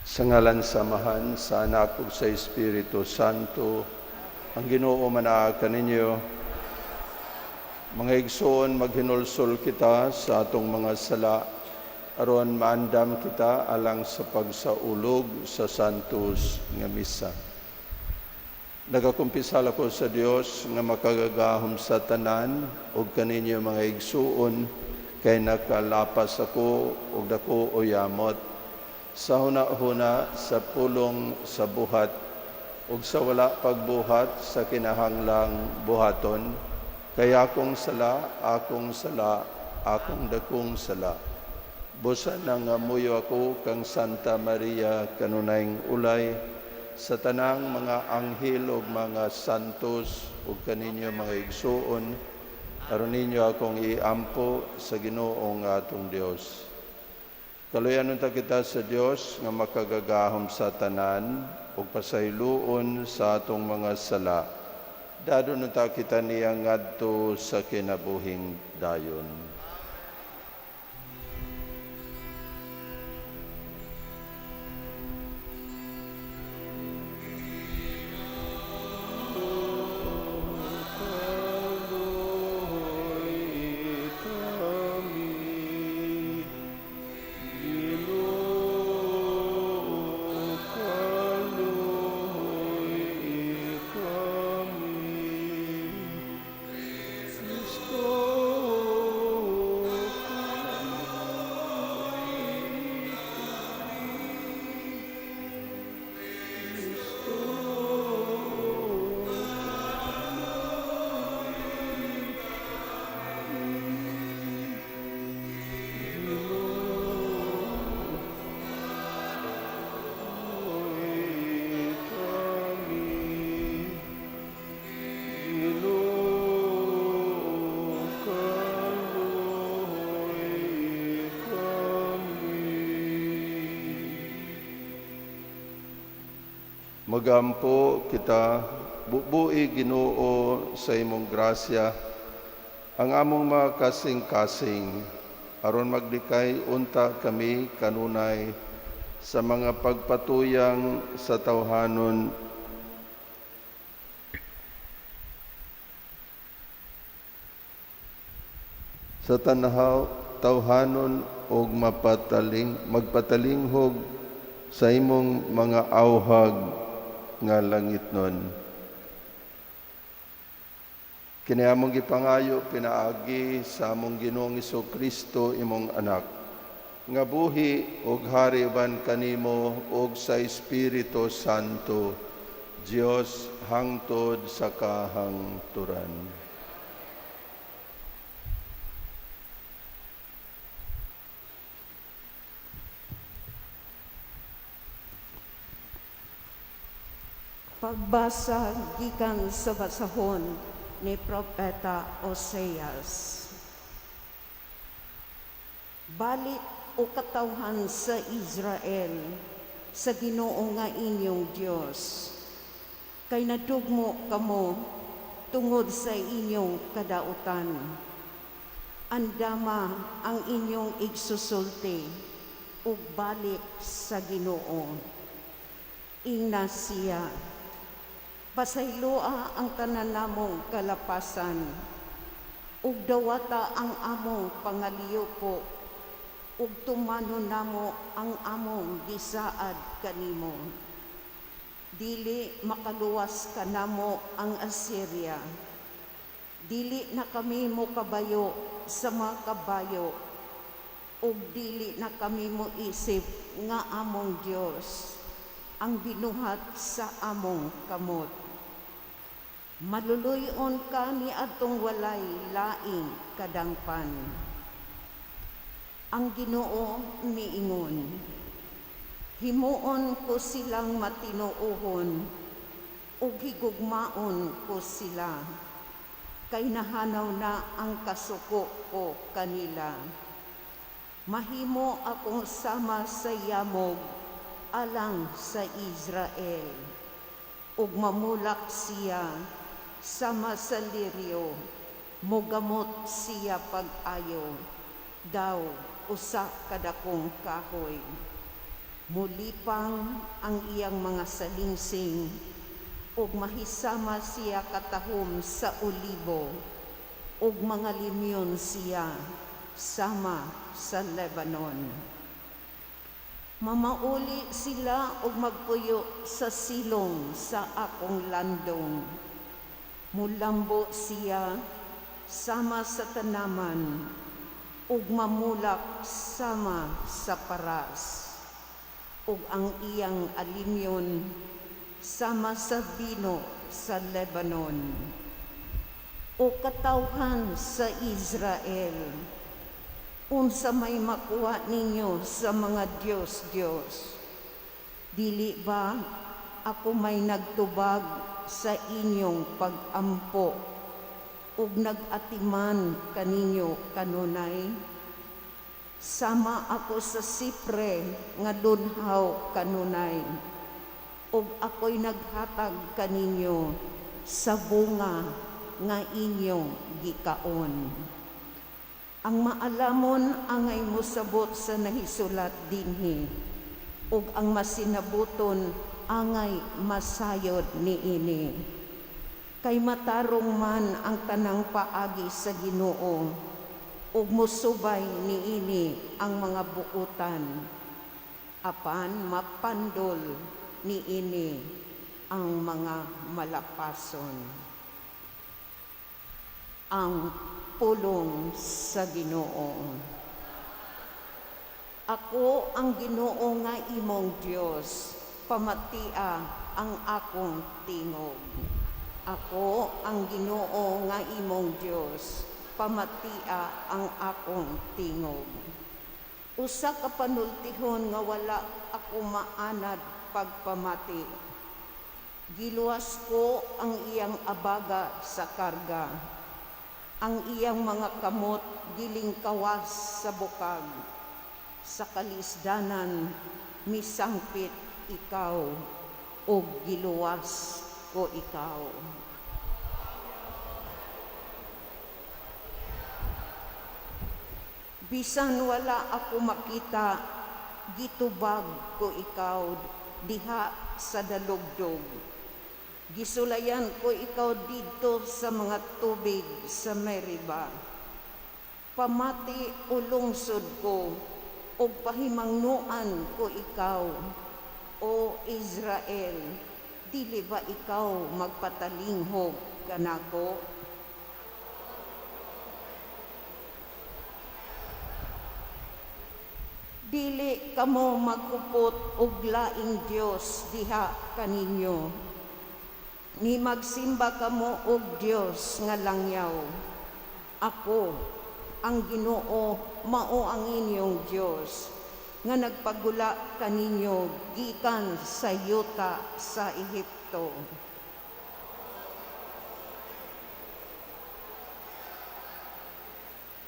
Sa ngalan sa Amahan, sa Anak ug sa Espiritu Santo, ang Ginoo manaa kaninyo. Mga igsoon, maghinulsol kita sa atong mga sala aron maandam kita alang sa pagsaulog sa Santos nga Misa. Nagakumpisal ako sa Dios nga makagagahom sa tanan ug kaninyo, mga igsuon, kay nakalapas ako og dako o yamot sa huna-huna, sa pulong, sa buhat ug sa wala pagbuhat sa kinahanglang buhaton, kay akong sala, akong sala, akong dakong sala. Busa nangamuyo ako kang Santa Maria, kanunayng ulay, sa tanang mga anghel ug mga santos, ug kaninyo, mga igsuon, aron ninyo akong iampo sa Ginoong atong Dios. Kaluyan unta kita sa Dios nga makagagahom sa tanan ug pasayloon sa atong mga sala. Dadon unta kita niya ngadto sa kinabuhing dayon. Kaluoy kami, Ginoo, kaluoy kami. Kristo, kaluoy kami. Kristo, kaluoy kami. Ginoo, kaluoy kami. Ginoo, kaluoy kami. Magampo kita. Buhi, Ginoo, sa imong grasya ang among mga kasing-kasing aron maglikay unta kami kanunay sa mga pagpatuyang sa tawhanon sa tanahaw tawhanon ug mapataling magpatalinghog sa imong mga awhag nga langitnon. Kini among gipangayo pinaagi sa among Ginoong Kristo, imong anak, nga buhi ug hari uban kanimo ug sa Espiritu Santo, Dios, hangtod sa kahangturan. Pagbasa gikan sa basahon ni Propeta Oseas. Balik, o katawhan sa Israel, sa Ginoo nga inyong Dios. Kay nadugmo kamo tungod sa inyong kadautan. Andama ang inyong igsusulti ug balik sa Ginoo. Ingna siya, "Pasayloa ang tanan namong kalapasan ug dawata ang among pangaliyuko ug tumanon namo ang among gisaad kanimo. Dili makaluwas kanamo ang Assyria. Dili na kami mo kabayo sa mga kabayo ug dili na kami mo isip nga among Dios ang binuhat sa among kamot. Maluluy-on ka ni adtong walay laing kadangpan." Ang Ginoo miingon, "Himuon ko silang matinuohon ug higugmaon ko sila, kay nahanaw na ang kasuko ko kanila. Mahimo akong sama sa yamog alang sa Israel, ug mamulak siya sama sa liryo, mogamot siya pag-ayo, daw usa ka dakong kahoy." Mulipang ang iyang mga salingsing, ug mahisama siya katahom sa olibo, ug mga limyon siya sama sa Lebanon. Mamauli sila og magpuyo sa silong sa akong landong. Mulambo siya sama sa tanaman, ug mamulak sama sa paras, ug ang iyang alimyon sama sa bino sa Lebanon. O katawhan sa Israel, unsa may makuha ninyo sa mga Diyos-Diyos? Dili ba ako may nagtubag sa inyong pag-ampo ug nag-atiman kaninyo kanunay? Sama ako sa sipre nga lunhaw kanunay, ug ako'y naghatag kaninyo sa bunga nga inyong gikaon. Ang maalamon angay mosabot sa nahisulat dinhi, ug ang masinabuton angay masayod niini. Kay matarong man ang tanang paagi sa Ginoo, ug mosubay niini ang mga buutan, apan mapandol niini ang mga malapason. Ang pulong sa Ginoo. Ako ang Ginoo nga imong Dios, pamatia ang akong tingog. Ako ang Ginoo nga imong Dios, pamatia ang akong tingog. Usa ka panultihon nga wala ako maanad pagpamati. Giluwas ko ang iyang abaga sa karga. Ang iyang mga kamot gilingkawas sa bukag. Sa kalisdanan misangpit ikaw, ug giluwas ko ikaw. Bisan wala ako makita, gitubag ko ikaw diha sa dalugdog. Gisulayan ko ikaw didto sa mga tubig sa Meriba. Pamati o lungsod ko, ug pahimangnuan ko ikaw. O Israel, dili ba ikaw magpatalinghog kanako? Dili kamo maghupot og laing Dios diha kaninyo. Ni magsimba kamo og Dios nga langyaw. Ako, ang Ginoo, mao ang inyong Dios, nga nagpagula kaninyo gikan sa yuta sa Ehipto.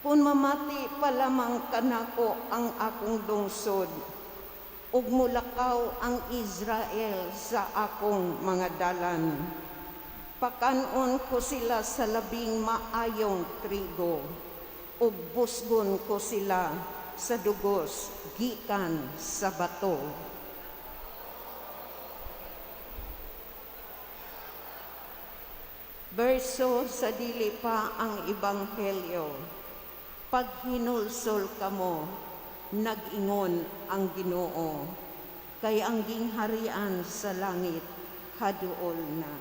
Kung mamati pa lamang kanako ang akong lungsod, ug mulakaw ang Israel sa akong mga dalan. Pakan-on ko sila sa labing maayong trigo, ug busgon ko sila sa dugos gikan sa bato. Berso sa dili pa ang Ebanghelyo. Paghinulsol kamo, nag-ingon ang Ginoo, kay ang gingharian sa langit haduol na.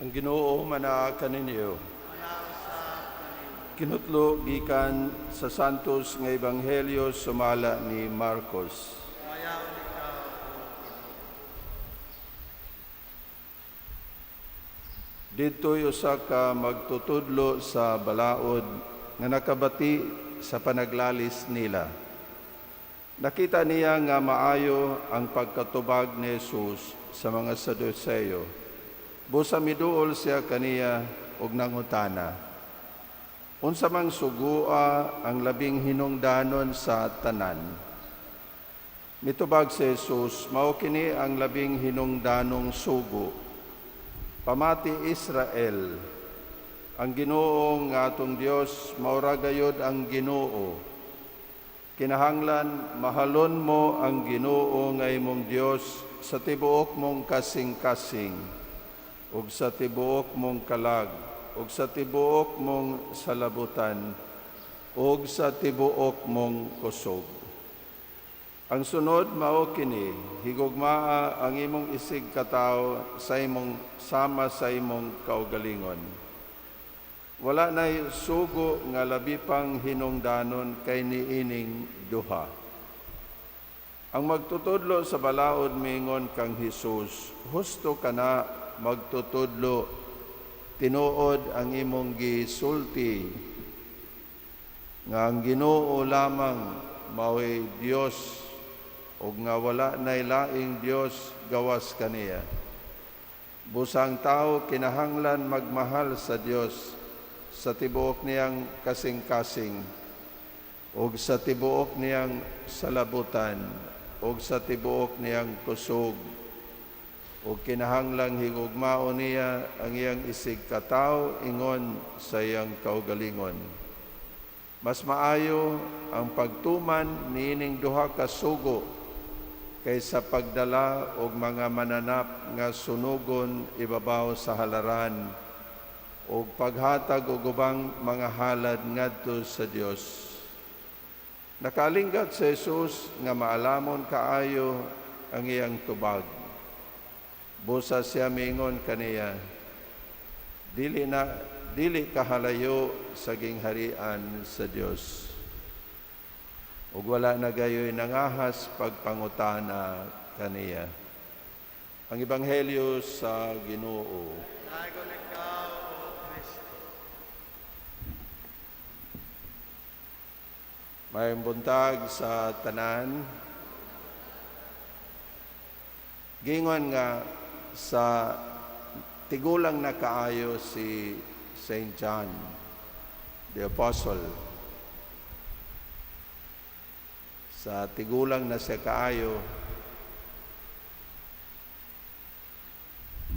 Ang Ginoo manaa kaninyo. Kinutlo gikan sa Santos nga Ebanghelyo sumala ni Marcos. Didto'y usa ka magtutudlo sa balaod nga nakabati sa panaglalis nila. Nakita niya nga maayo ang pagkatubag ni Jesus sa mga Saduceo. Busa miduol siya kaniya og nangutana, "Unsa mang sugua ang labing hinungdanon sa tanan?" Mitubag si Jesus, "Mao kini ang labing hinungdanong sugo: Pamati, Israel, ang Ginoo nga atong Dios mao ra gayod ang Ginoo. Kinahanglan mahalon mo ang Ginoo nga imong Dios sa tibuok mong kasing-kasing ug sa tibuok mong kalag ug sa tibuok mong salabutan ug sa tibuok mong kusog. Ang sunod mao kini: higugmaa ang imong isig katawo sa imong sama sa imong kaugalingon. Wala nay sugo nga labi pang hinungdanon kay niining duha." Ang magtutudlo sa balaod mingon kang Hesus, "Husto ka na, magtutudlo, tinuod ang imong gisulti nga ang Ginoo lamang mao'y Dios ug nga wala nay laing Dios gawas kaniya. Busa ang tao kinahanglan magmahal sa Dios sa tibuok niyang kasing-kasing ug sa tibuok niyang salabutan ug sa tibuok niyang kusog, ug kinahanglang higugmaon niya ang iyang isig katawo ingon sa iyang kaugalingon. Mas maayo ang pagtuman niining duha ka sugo kaysa pagdala og mga mananap nga sunugon ibabaw sa halaran ug paghatag og ubang mga halad ngadto sa Dios." Nakalinggat si Jesus nga maalamon kaayo ang iyang tubag. Busa siya mingon kaniya, "Dili ka halayo sa gingharian sa Dios." Ug wala na gayoy nangahas pagpangutana kaniya. Ang Ebanghelyo sa Ginoo. Dayon ikaw, O Kristo. Maayong buntag sa tanan. Gingon nga sa tigulang na kaayo si St. John, the Apostle. Sa tigulang na siya kaayo,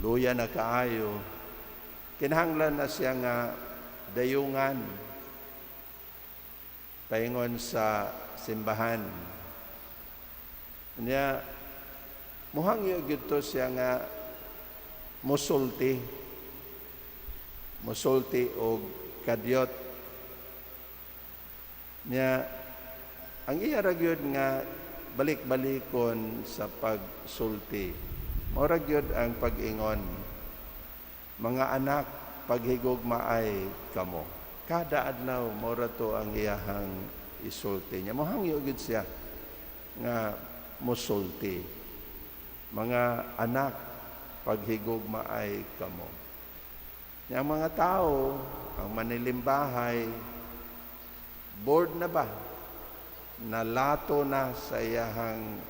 luya na kaayo, kinahanglan na siya nga dayungan paingon sa simbahan. Niya, muhangyo gyud to siya nga musulti. Musulti og kadyot. Niya, ang iya ra gyud nga balik-balikon sa pagsulti. Mao ra gyud ang pag-ingon, "Mga anak, paghigugmaay kamo." Kada adlaw mao ra to ang iyahang isulti niya. Mohangyo gyud siya nga musulti. "Mga anak, paghigugmaay kamo." Nya ang mga tao, ang manilimbahay, bored na ba? Nalato na sa iyahang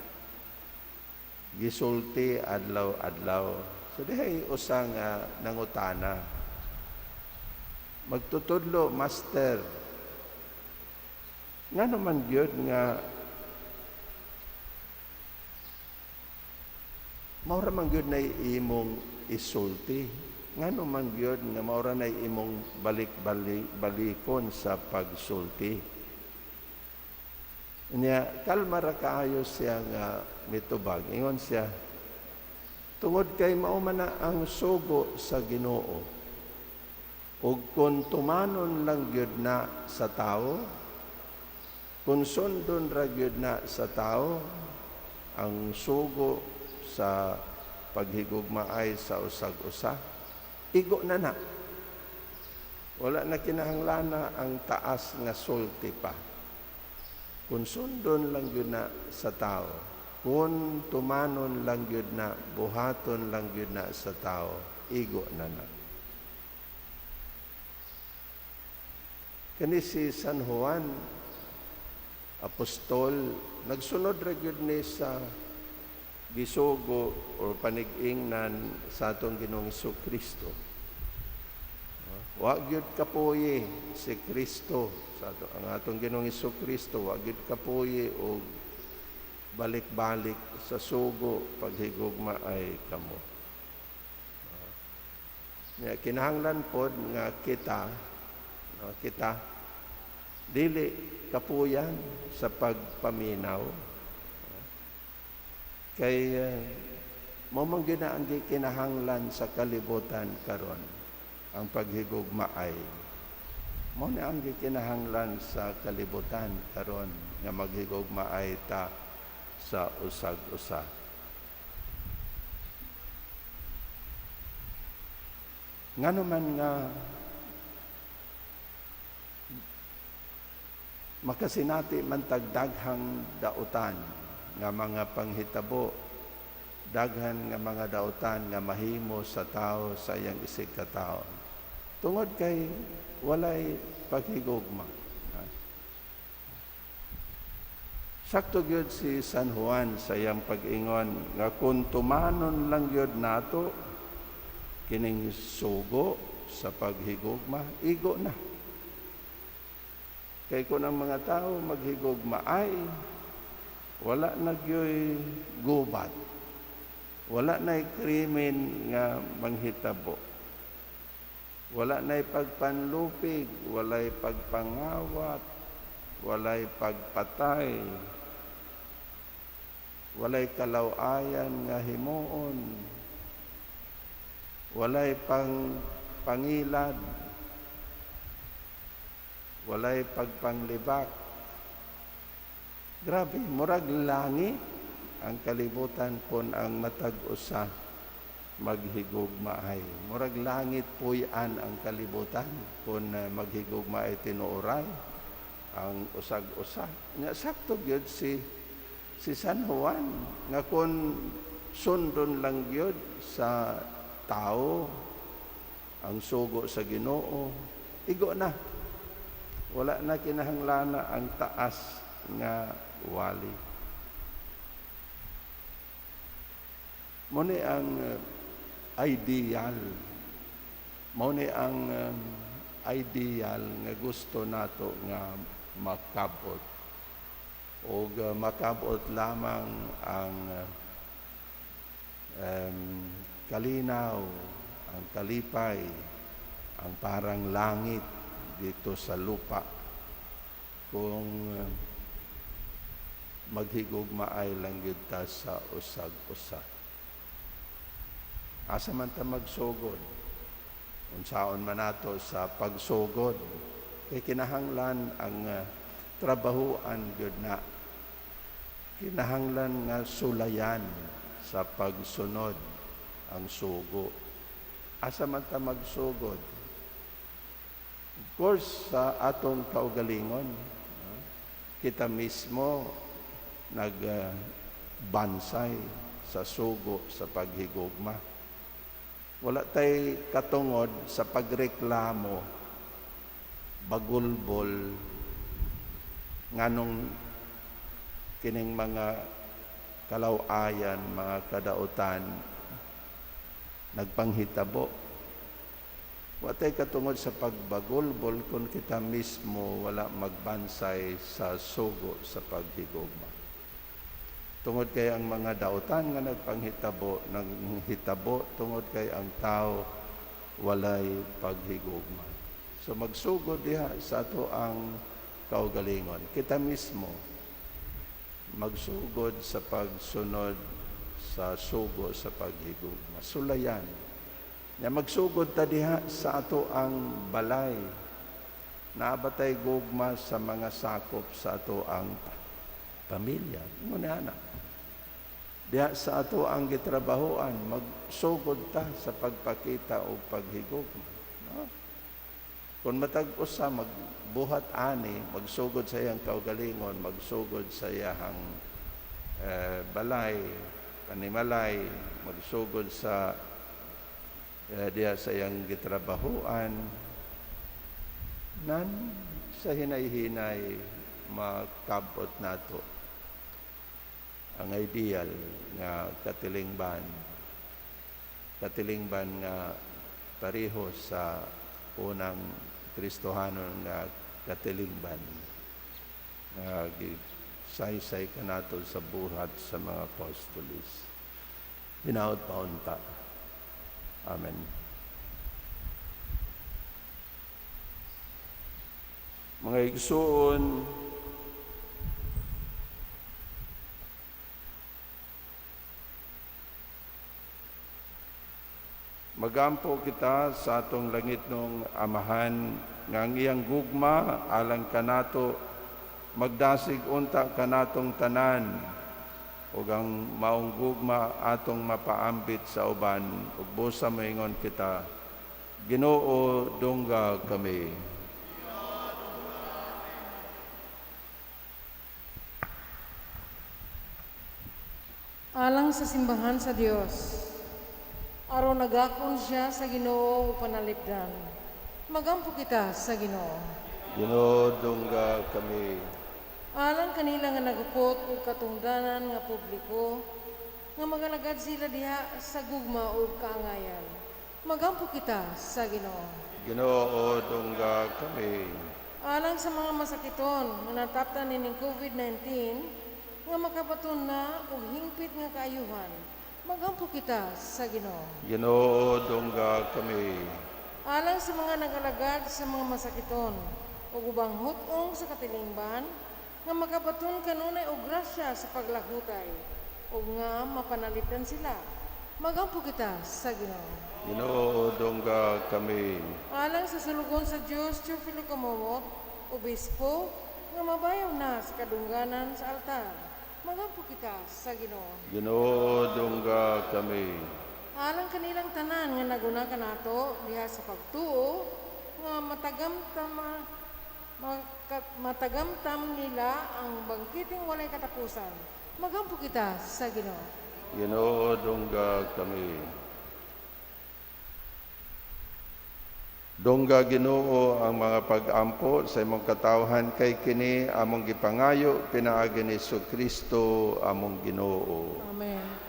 gisulti adlaw-adlaw. So dihay usang nangutana. "Magtutudlo, master, ngano man gyud nga mao ra man gyud nay imong isulti? Ngano man gyud nga mao ra nay imong balik-balik balikon sa pagsulti?" Nya kalma ra kaayo siya nga mitubag. Ingon siya, "Tungod kay mao man na ang sugo sa Ginoo. Ug kung tumanon lang gyud na sa tao, kung sundon ra gyud na sa tao ang sugo sa paghigugmaay sa usag-usa, igo na na. Wala na kinahanglan ang taas nga sulti pa. Kung sundon lang gyud na sa tao, kung tumanon lang gyud na, buhaton lang gyud na sa tao, igo na na." Kani si San Juan, Apostol, nagsunod ra gyud ni sa gisugo o panig-ingnan sa atong Ginoong Kristo. Wa gyud kapuyi si Kristo sa ato, ang atong Ginoong Kristo wa gyud kapuyi og balik-balik sa sugo, "Paghigugma ay kamo." Nya kinahanglan pod nga kita, no, kita dili kapuyan sa pagpaminaw kay mao man gyud na ang gikinahanglan sa kalibutan karon, ang paghigugma ay. Mao na ang gikinahanglan sa kalibutan karon, nga maghigugma ay ta sa usag-usa. Ngano man nga makasinati man tag daghang dautan nga mga panghitabo, daghan nga mga dautan nga mahimo sa tao sa iyang isig katao? Tungod kay walay paghigugma. Sakto gyud si San Juan sa iyang pag-ingon nga kung tumanon lang gyud nato kining sugo sa paghigugma, igo na. Kay kung ang mga tao maghigugma ay, wala na gyuy gubat. Wala na krimen nga manghitabo. Wala na pagpanlupig, walay pagpangawat, walay pagpatay, walay kalawayan nga himuon, walay pangilad, walay pagpanglibak. Grabe, murag langit ang kalibutan kung ang matag usa maghigugma ay. Murag langit puy-an ang kalibutan kung maghigugma ay tinuoray ang usag-usa. Nga sakto gyud si San Juan nga kung sundon lang gyud sa tao ang sugo sa Ginoo, igo na. Wala na kinahanglana ang taas nga wali. Mao ni ang ideal. Mao ni ang ideal nga gusto nato nga makabot. Og makabot lamang ang kalinaw, ang kalipay, ang parang langit dito sa lupa kung maghigugma ay lang gyud ta sa usag-usa. Asa man ta magsugod? Unsaon man nato sa pagsugod? Kay kinahanglan ang trabahuan gyud na. Kinahanglan nga sulayan sa pagsunod ang sugo. Asa man ta magsugod? Of course, sa atong kaugalingon, no? Kita mismo nagbansay sa sugo sa paghigugma. Wala tay katungod sa pagreklamo, bagulbol, nganong kining mga kalawayan, mga kadautan, nagpanghitabo. Wa tay katungod sa pagbagulbol kung kita mismo wala magbansay sa sugo sa paghigugma. Tungod kay ang mga dautan nga nagpanghitabo, nanghitabo tungod kay ang tao walay paghigugma. So magsugod diha sa ato ang kaugalingon. Kita mismo magsugod sa pagsunod sa sugo sa paghigugma. Sulayan. Nya magsugod ta diha sa ato ang balay. Naa ba tay gugma sa mga sakop sa ato ang pamilya? Ngunit na. Diha sa ato ang gitrabahoan, magsugod ta sa pagpakita og paghigugma. No? Kung matag usa magbuhat ani, magsugod sa iyang kaugalingon, magsugod sa iyang balay, panimalay, magsugod sa diha sa iyang gitrabahoan, nan sa hinay-hinay makabot nato ang ideal nga katilingban, katilingban nga pareho sa unang Kristohanon nga katilingban nga gisaysay kanato sa buhat sa mga apostoles. Hinaot paunta. Amen. Mga igsuon, magampo kita sa atong langitnong Amahan nga ang iyang gugma alang kanato magdasig unta kanatong tanan ug ang maong gugma atong mapaambit sa uban ug busa moingon kita, Ginoo, dungga kami. Alang sa simbahan sa Dios, aron nagakon siya sa Ginoo ug panalipdan. Magampo kita sa Ginoo. Ginoo, dungga kami. Alang kanila nga nagupot og katungdanan nga publiko nga magalagad sila diha sa gugma ug kaangayan. Magampo kita sa Ginoo. Ginoo, dungga kami. Alang sa mga masakiton nga nataptan nining COVID-19 nga makabaton na og hingpit nga kaayuhan. Magampo kita sa Ginoo. Ginoo, dungga kami. Alang sa mga nagalagad sa mga masakiton ug ubang hut-ong sa katilingban nga makabaton kanunay og grasya sa paglahutay ug nga mapanalipdan sila. Magampo kita sa Ginoo. Ginoo, dungga kami. Alang sa sulugon sa Dios Teofilo Camomot, obispo nga mabayaw na sa kadungganan sa altar. Magampo kita sa Ginoo. Ginoo, dungga kami. Alang kanilang tanan nga naguna kanato diha sa pagtuo nga matagamtam nila ang bangkiting walay katapusan. Magampo kita sa Ginoo. Ginoo, dungga kami. Dungga, Ginoo, ang mga pag-ampo sa imong katawhan kay kini among gipangayo pinaagi ni Kristo among Ginoo. Amen.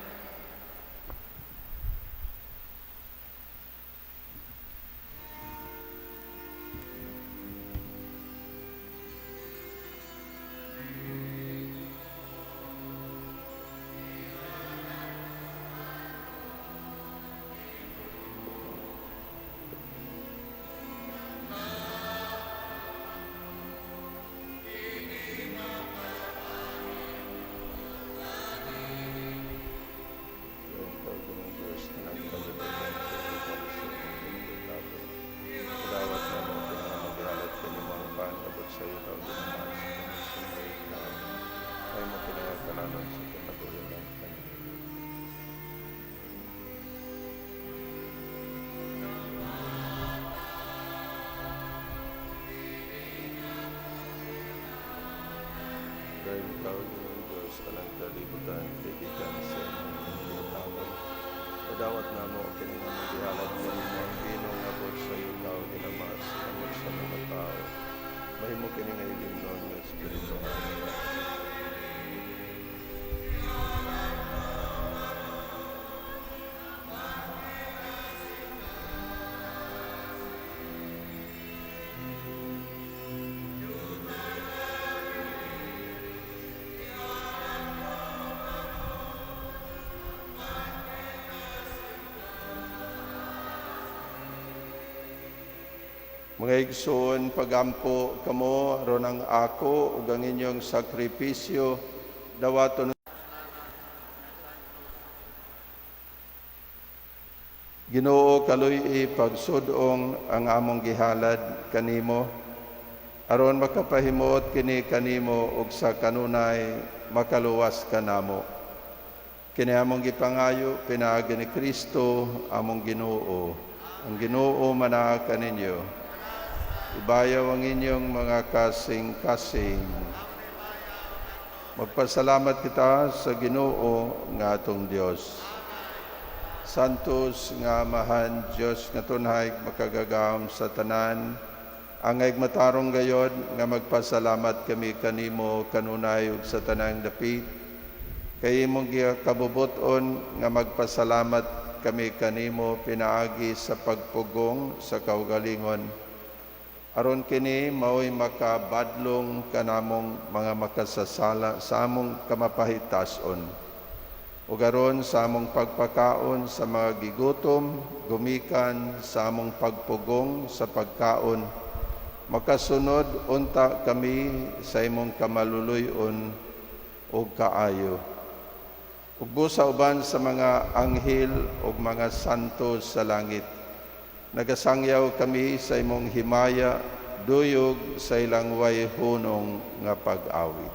Ikaw, Ginoong Diyos, na nagkalibutan sa ikan sa imong kinabuhi. Kadawat na mo pinamaghalat kanimo ang panabot sa iyo, tawag naman sa kanisunod na ay mo pinangakalanon sa kinabuhi ng kanila. Dahil ikaw, Ginoong Diyos, tanang kalibutan, kaibigan sa imong kinabuhi. Kadawat na mo kini nga magihalat kanimo ang binong abot sa iyo tao ginamas kamot sa mga tao. Mahimo kini nga ilimnon nga espirituhan. Mga igsoon, pagampo kamo aron ang ako ug ang inyong sakripisyo dawaton Ginoo, kaluy-i pagsud-ong ang among gihalad kanimo aron makapahimuot kini kanimo ug sa kanunay makaluwas kanamo. Kini among gipangayo pinaagi ni Kristo among Ginoo. Ang Ginoo manaa kaninyo. Ibayaw ang inyong mga kasing-kasing. Magpasalamat kita sa Ginoo nga atong Dios. Santos nga Amahan, Dios nga tunhay makagagahom sa tanan, Angay matarong gayod nga magpasalamat kami kanimo kanunay ug sa tanang dapit. Kay imong gikabubut-on nga magpasalamat kami kanimo pinaagi sa pagpugong sa kaugalingon. Aron kini mao'y makabadlong kanamong mga makasasala sa among kamapahitason. Ug aron sa among pagpakaon sa mga gigutom, gumikan sa among pagpugong sa pagkaon, makasunod unta kami sa imong kamaluluy-on ug kaayo. Ug busa uban sa mga anghel ug mga santo sa langit, nagasangyaw kami sa imong himaya, duyog sa ilang way hunong nga pag-awit.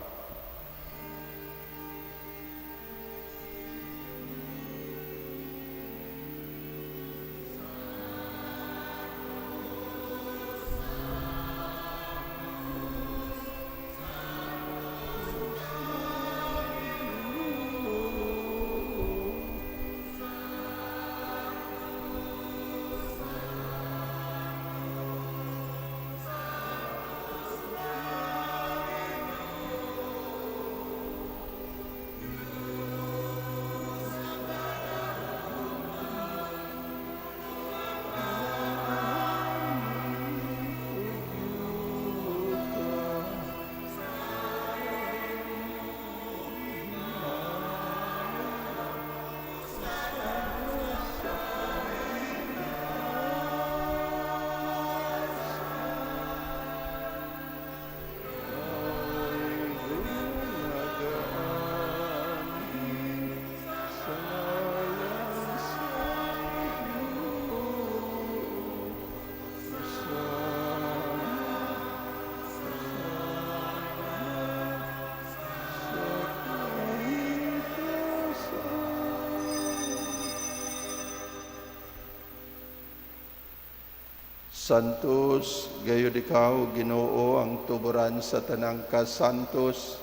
Santos, gayud ikaw, Ginoo, ang tuburan sa tanang kasantos,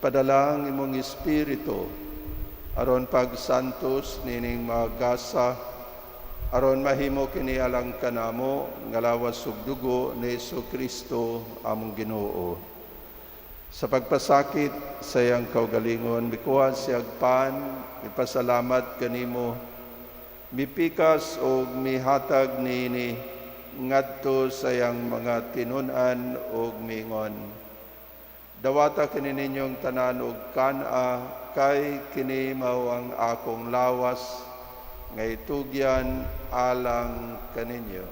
padala ang imong espiritu, aron pagsantos nining mga gasa, aron mahimo kini alang kanamo nga lawas ug dugo ni Hesukristo among Ginoo. Sa pagpasakit sa iyang kaugalingon, mikuha siyag pan, ipasalamat kanimo, mipikas og mihatag niini ngadto sa iyang mga tinun-an og mingon. Dawata kini ninyong tanan og kan-a, kay kini mao ang akong lawas nga itugyan alang kaninyo.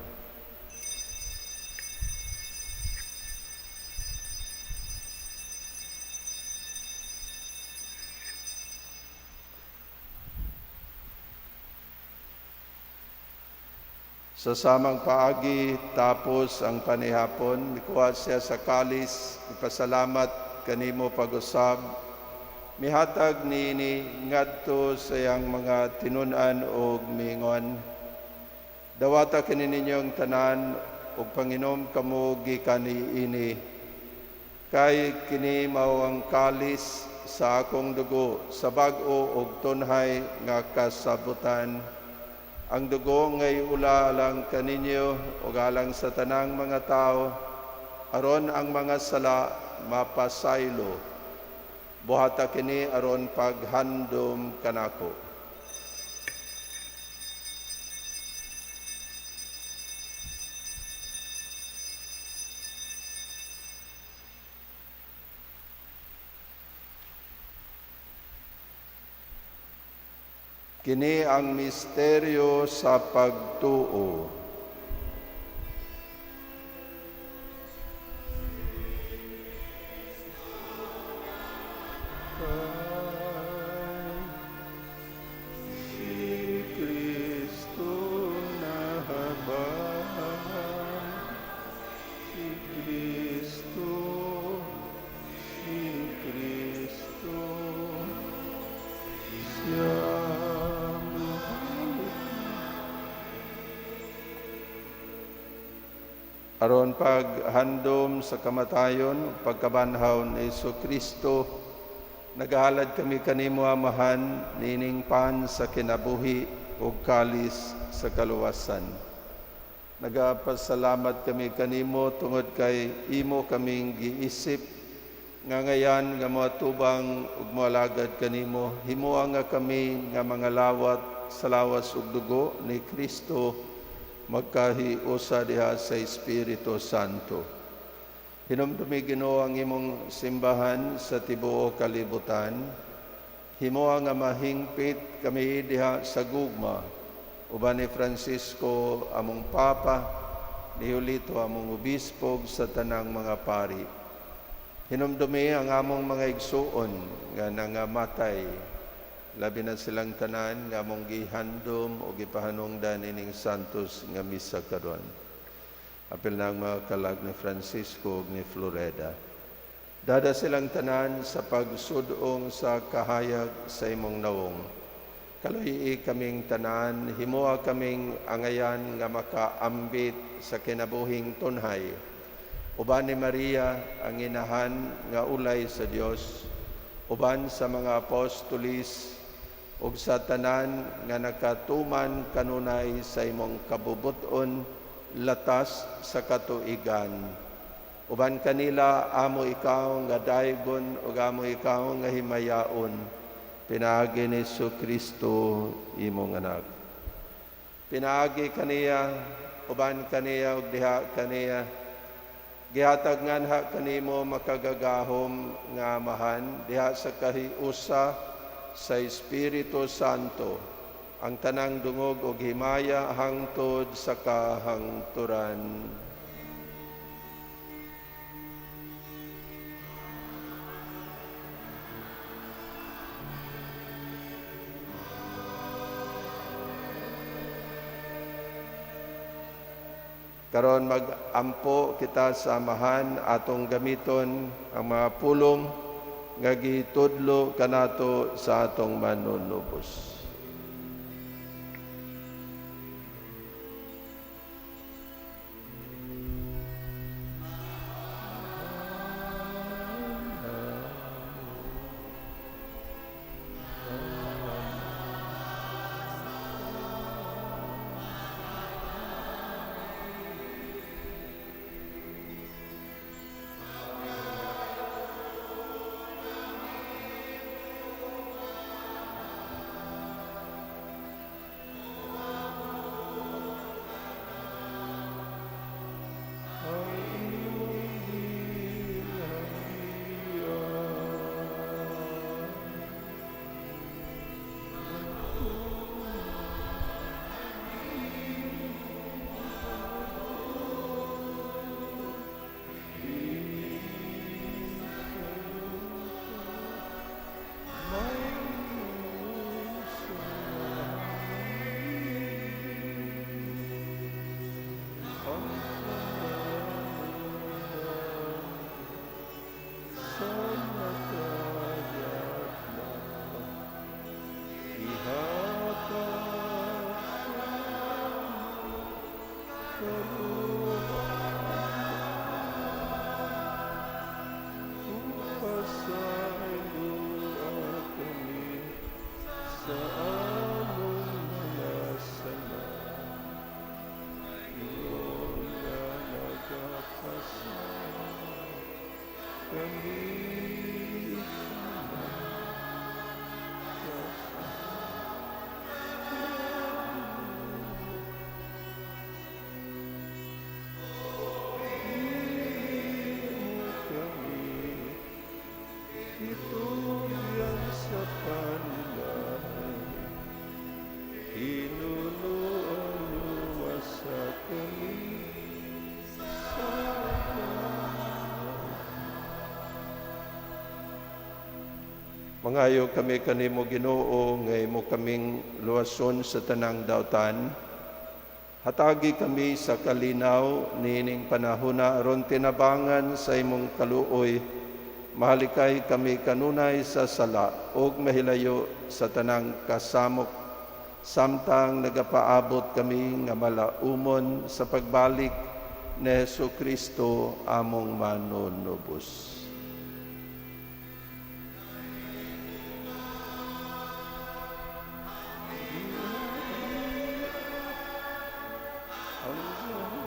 Sa samang paagi, tapos ang panihapon, mikuha siya sa kalis, ipasalamat kanimo pag-usab, mihatag niini ngadto sa iyang mga tinun-an og mingon. Dawata kini ninyong tanan og panginom kamo gikan niini, kay kini mao ang kalis sa akong dugo sa bag-o og tunhay nga kasabutan. Ang dugo ngay ula alang kaninyo ug alang sa tanang mga tao, aron ang mga sala mapasaylo. Buhata kini aron paghandom kanako. Kini ang misteryo sa pagtuo. Si Kristo nahabag, si Kristo, si Kristo, siya. Aron paghandom sa kamatayon, pagkabanhaw ni Hesukristo, nagahalad kami kanimo Amahan, nining pan sa kinabuhi ug kalis sa kaluwasan. Nagapasalamat kami kanimo tungod kay imo kaming giisip nga ngayan nga moatubang ug moalagad kanimo. Himoa nga kami nga mga lawat sa lawas ug dugo ni Kristo magkahiusa diha sa Espiritu Santo. Hinumdumi, Ginoo, ang imong simbahan sa tibuok kalibutan. Himoa nga mahingpit kami diha sa gugma uban ni Francisco among Papa, ni Julito among Obispo, ug sa tanang mga pari. Hinumdumi ang among mga igsuon nga nangamatay, labi na silang tanan nga among gihandom o gipahanungdan ining santos nga misa karon. Apil na ang mga kalag ni Francisco ug ni Floreda. Dada silang tanan sa pagsudong sa kahayag sa imong nawong. Kaluyi kaming tanan, himoa kaming angayan nga makaambit sa kinabuhing tunhay. Uban ni Maria ang inahan nga ulay sa Dios, uban sa mga apostolis ug sa tanan nga nakatuman kanunay sa imong kabubuton latas sa katuigan. Uban kanila amo ikaw nga daygon ug amo ikaw nga himayaon. Pinaagi ni Kristo imong anak. Pinaagi kaniya, uban kaniya ug diha kaniya. Gihatag nganha kanimo makagagahom nga Amahan diha sa kahiusa sa Espiritu Santo ang tanang dungog ug himaya hangtod sa kahangturan. Karon mag-ampo kita sa Amahan, atong gamiton ang mga pulong nga gitudlo kanato sa atong manunubos. Mangayo kami kanimo, Ginoo, nga imo kaming luwason sa tanang dautan. Hatagi kami sa kalinaw niining panahona aron tinabangan sa imong kaluoy. Mahalikay kami kanunay sa sala ug mahilayo sa tanang kasamok, samtang nagapaabot kami nga malaumon sa pagbalik ni Hesus Kristo among manunubos. Ang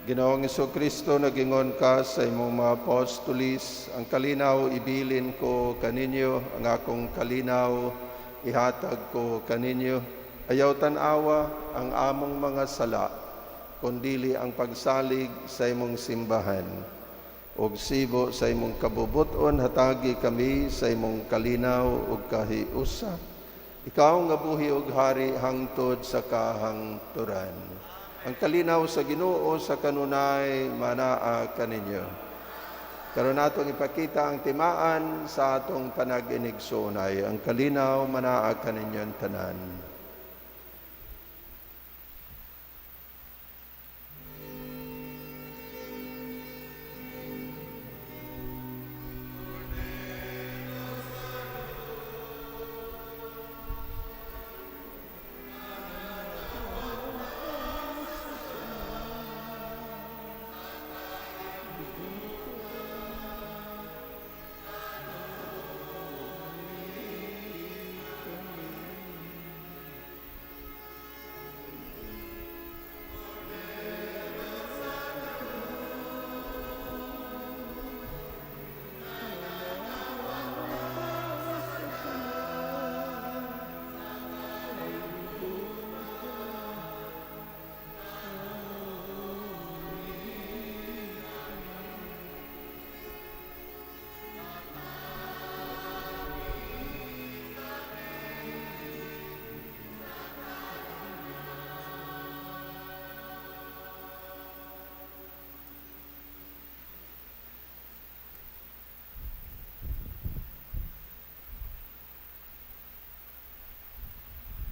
Ginoong Kristo, nagingon ka sa imong mga apostolis, ang kalinaw ibilin ko kaninyo, ang akong kalinaw ihatag ko kaninyo. Ayaw tan-awa ang among mga sala, kundili ang pagsalig sa imong simbahan. Og sibo sa imong kabubuton, hatagi kami sa imong kalinaw ug kahiusa. Ikaw nga buhi ug hari hangtod sa kahangturan. Ang kalinaw sa Ginoo sa kanunay manaa kaninyo. Karon natong ipakita ang timaan sa atong panag-inigsoonay. Ang kalinaw manaa kaninyong tanan.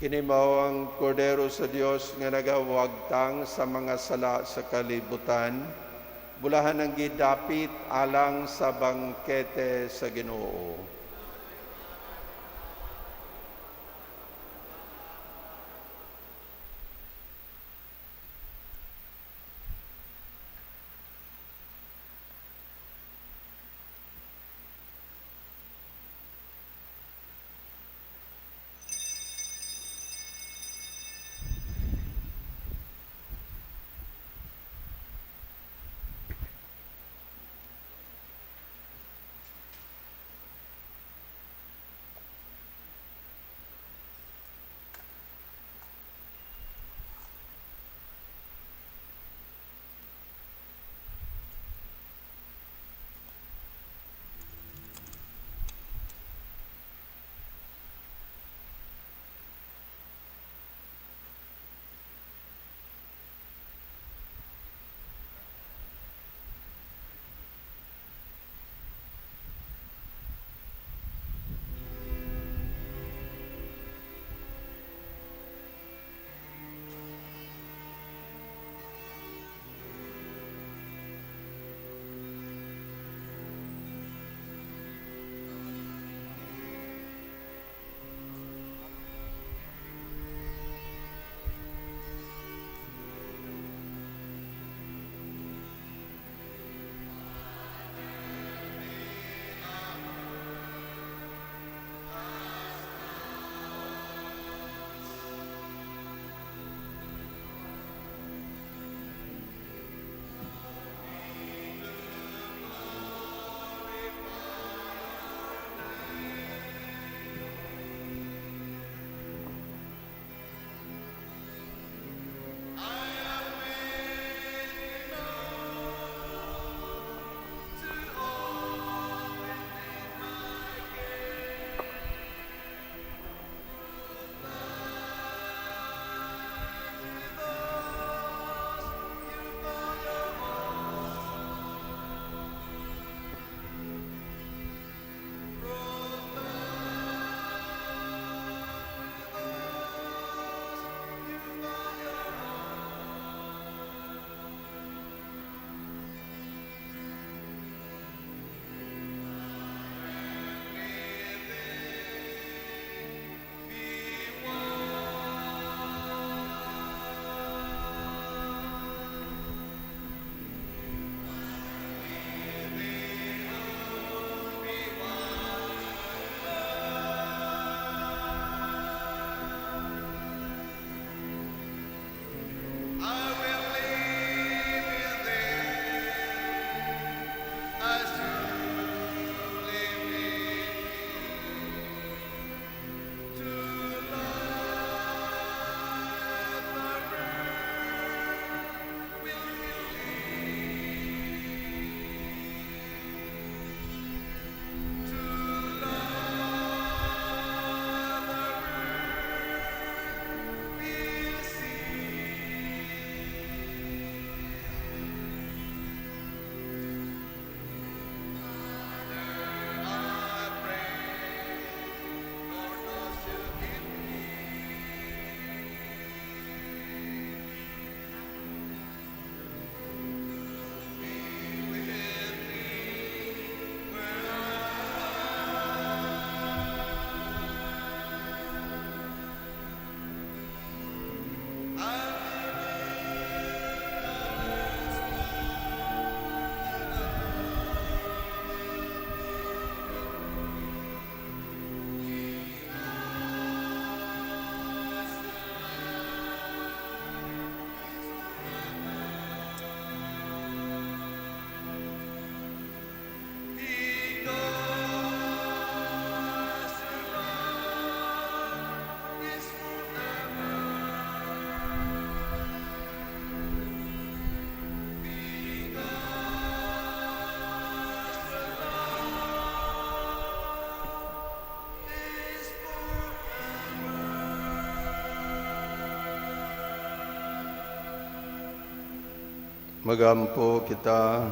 Kini mao ang Kordero sa Dios nga nagawagtang sa mga sala sa kalibutan. Bulahan ang gidapit alang sa bangkete sa Ginoo. Magampo kita.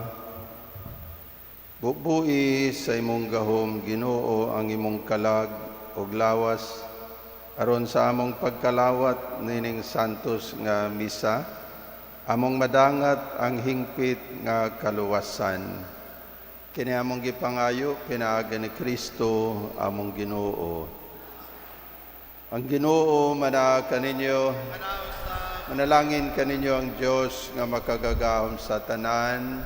Bubui sa imong gahom, Ginoo, ang imong kalag ug lawas aron sa among pagkalawat nining santos nga misa, among madangat ang hingpit nga kaluwasan. Kini among gipangayo pinaagi ni Kristo among Ginoo. Ang Ginoo manaa kaninyo. Manalangin kaninyo ang Dios nga makagagahom sa tanan,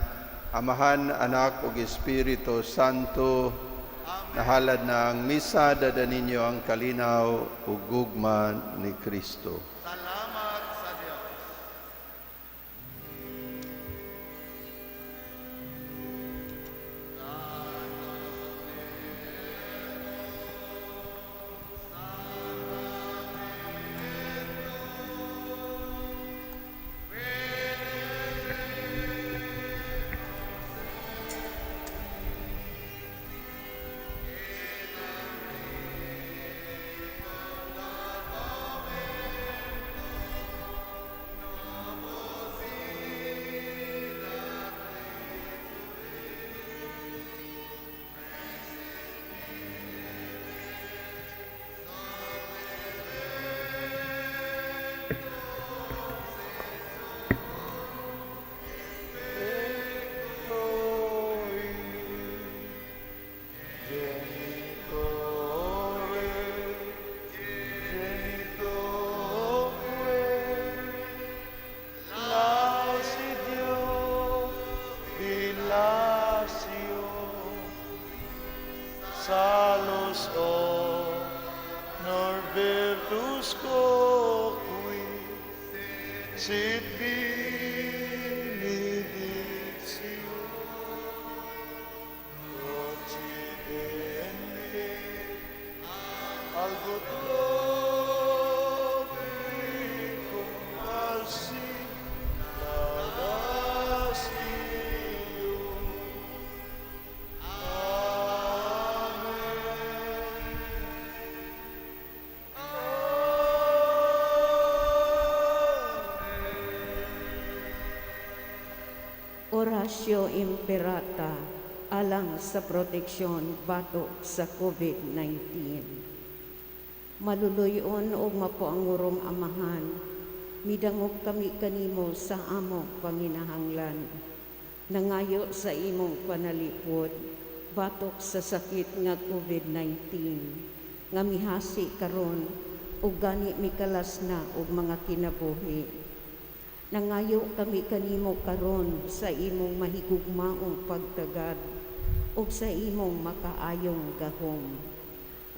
Amahan, Anak ug Espiritu Santo. Nahalad na ang misa, dada ninyo ang kalinaw ug gugma ni Kristo. Salamat sa Dios. Salus honor virtus quoque sit benedictio occidente algo tropicum falsi laudatio. Amen. Oratio Imperata alang sa proteksyon batok sa COVID-19. Maluluyon og mapuangurong Amahan, midangop kami kanimo sa among panginahanglan. Nangayo sa imong panalipod batok sa sakit nga COVID-19 nga mihasi karon ug gani mikalas na og mga kinabuhi. Nangayo kami kanimo karon sa imong mahigugmaong pagtagad ug sa imong makaayong gahom.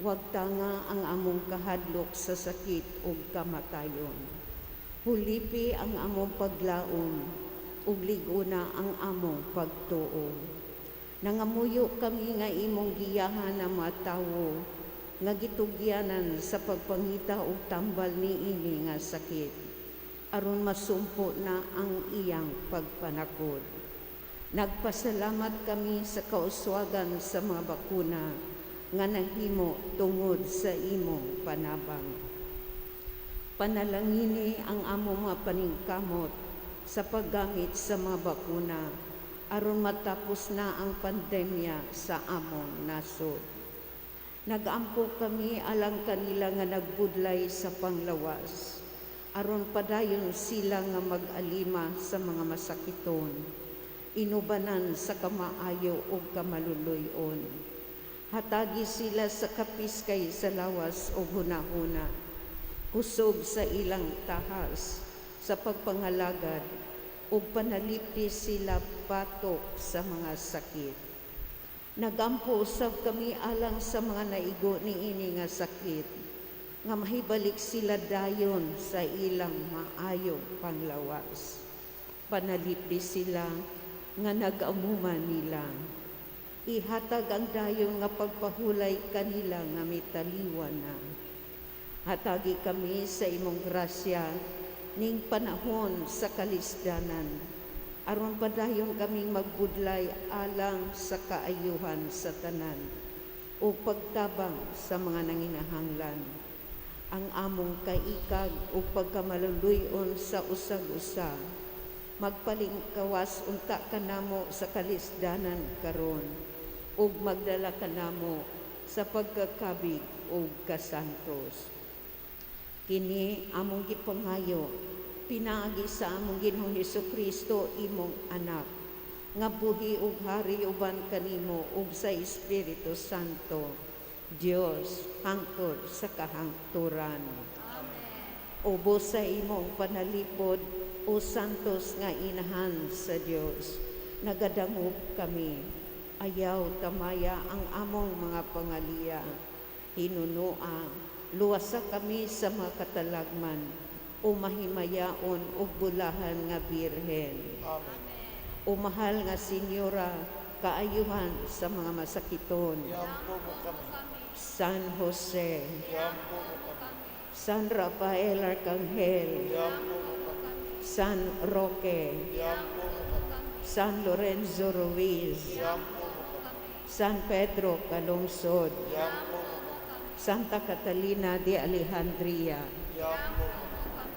Wag tanga ang among kahadlok sa sakit ug kamatayon. Hulipi ang among paglaom ug lig-ona ang among pagtuo. Nangamuyo kami nga imong giyahan ang mga tawo nga gitugyanan sa pagpangita og tambal niini nga sakit aron masumpo na ang iyang pagpanakod. Nagpasalamat kami sa kauswagan sa mga bakuna nga nahimo tungod sa imong panabang. Panalangini ang among mga paningkamot sa paggamit sa mga bakuna aron matapos na ang pandemya sa among nasod. Nagampo kami alang kanila nga nagbudlay sa panglawas aron padayon sila nga mag-alima sa mga masakiton, inubanan sa kamaayo ug kamaluluyon. Hatagi sila sa kapiskay sa lawas ug hunahuna, kusog sa ilang tahas sa pagpangalagad ug panalipdi sila batok sa mga sakit. Nagampo usab kami alang sa mga naigo niini nga sakit, nga mahibalik sila dayon sa ilang maayong panglawas. Panalipdi sila nga nag-amuma nila. Ihatag ang dayon nga pagpahulay kanila nga mitaliwan na. Hatagi kami sa imong grasya ning panahon sa kalisdanan, aron padayon kaming magbudlay alang sa kaayuhan sa tanan ug pagtabang sa mga nanginahanglan. Ang among kaikag ug pagkamaluluy-on sa usag-usa Magpalingkawas unta kanamo sa kalisdanan karon ug magdala kanamo sa pagkakabig ug kasantos. Kini among gipangayo pinaagi sa among Ginoong Hesukristo, imong anak, nga buhi ug hari uban kanimo ug sa Espiritu Santo, Dios, hangtod sa kahangturan. Ubos sa imong panalipod, o santos nga inahan sa Dios, nagadangop kami. Ayaw tamaya ang among mga pangaliya. Hinunoa, luwasa kami sa mga katalagman, o mahimayaon ug bulahan nga Birhen. Amen. O mahal nga Senyora, kaayuhan sa mga masakiton. Iampo mo kami. San Jose, Iampo mo kami. San Rafael Arcangel, Iampo mo kami. San Roque, Iampo mo kami. San Lorenzo Ruiz, Iampo mo kami. San Pedro Calungsod, Iampo mo kami. Santa Catalina de Alejandría. Iampo mo kami.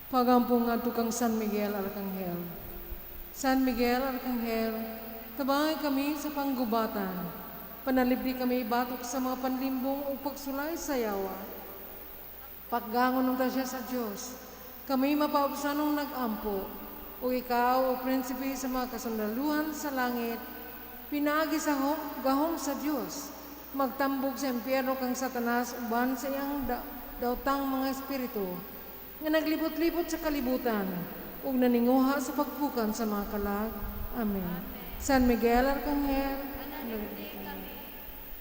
Pagampo ngadto kang San Miguel Arcangel. San Miguel Arcangel, tabangay kami sa panggubatan. Panalipdi kami batok sa mga panlimbong ug pagsulay sa yawa. Paggangon unta siya sa Dios, kami mapaubsanong nag-ampo. O ikaw, o prinsipe sa mga kasundaluhan sa langit, pinaagi sa gahom sa Dios, magtambog sa impyerno kang Satanas uban sa iyang daotang mga espiritu, nga naglibot-libot sa kalibutan, ug naninguha sa pagpukan sa mga kalag. Amen. San Miguel Arcangel,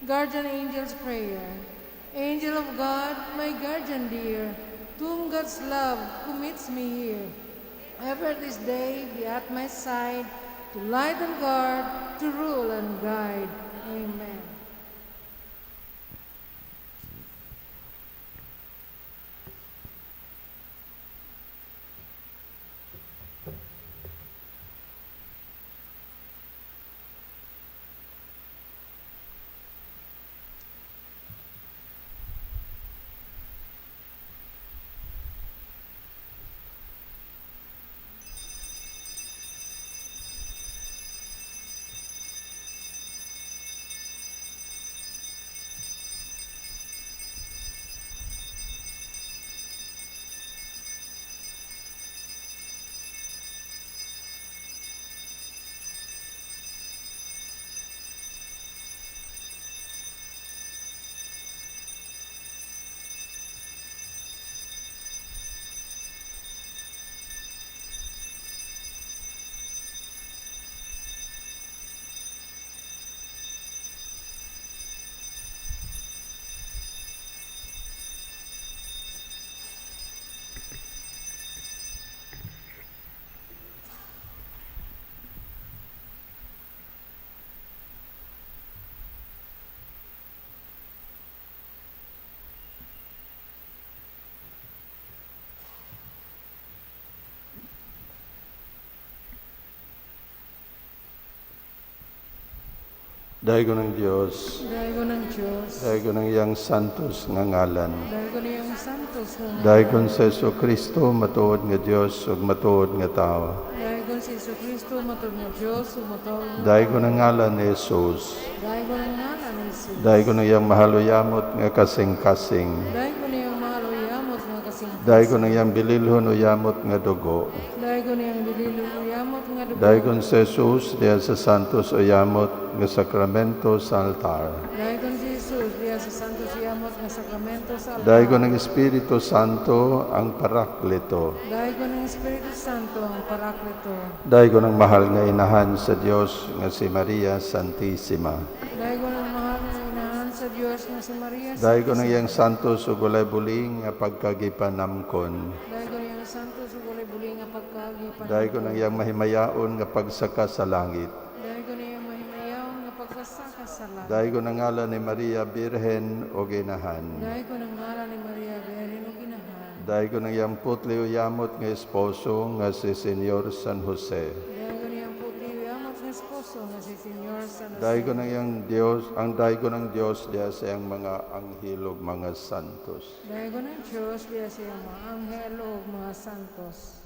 Guardian Angel's Prayer. Angel of God, my guardian dear, to whom God's love commits me here. Ever this day be at my side, to light and guard, to rule and guide. Amen. Daygon ang Dios, Daygon ang Diyos. Daygon ang iyang santos nga ngalan. Daygon iyang santos nga ngalan. Daygon sa Kristo matuod nga Dios ug matuod nga tawo. Daygon si Jesu Kristo, matuod nga Diyos, ug matuod nga Daygon ang ngalan ni Jesus. Daygon ang ngalan ni Jesus. Daygon ang iyang mahal o yamot nga kasing-kasing. Daygon iyang mahal o yamot nga kasing. Daygon ang iyang bililhon o yamot nga dugo. Daygon iyang bililhon o yamot nga dugo. Daygon sa Jesus diha sa santos o yamot nga sakramento sa altar. Daygon si Jesus diha sa santos yamot nga sakramento sa altar. Daygon ang Espiritu Santo ang Parakleto. Daygon ang Espiritu Santo ang Parakleto. Daygon ang mahal nga inahan sa Dios nga si Maria Santissima. Daygon ang mahal nga inahan sa Dios nga si Maria. Daygon ang iyang santos ug walay buling nga pagkagipanamkon. Daygon iyang santos ug walay buling nga pagkagipan. Daygon ang iyang mahimayaon nga pagsaka sa langit. Daygon iyang mahimayaon nga pagpasaka sa langit. Daygon ang ngalan ni Maria Birhen o Ginahan. Daygon ang ngalan ni Maria Birhen o Ginahan. Daygon ang iyang putli o yamot nga esposo nga si Senyor San Jose. Daygon iyang putli o yamot nga esposo nga si Senyor San Jose. Daygon ang iyang Dios, ang daygon ang Dios diha sa iyang mga anghel ug mga santos. Daygon ang Dios diha sa iyang mga anghel ug mga santos.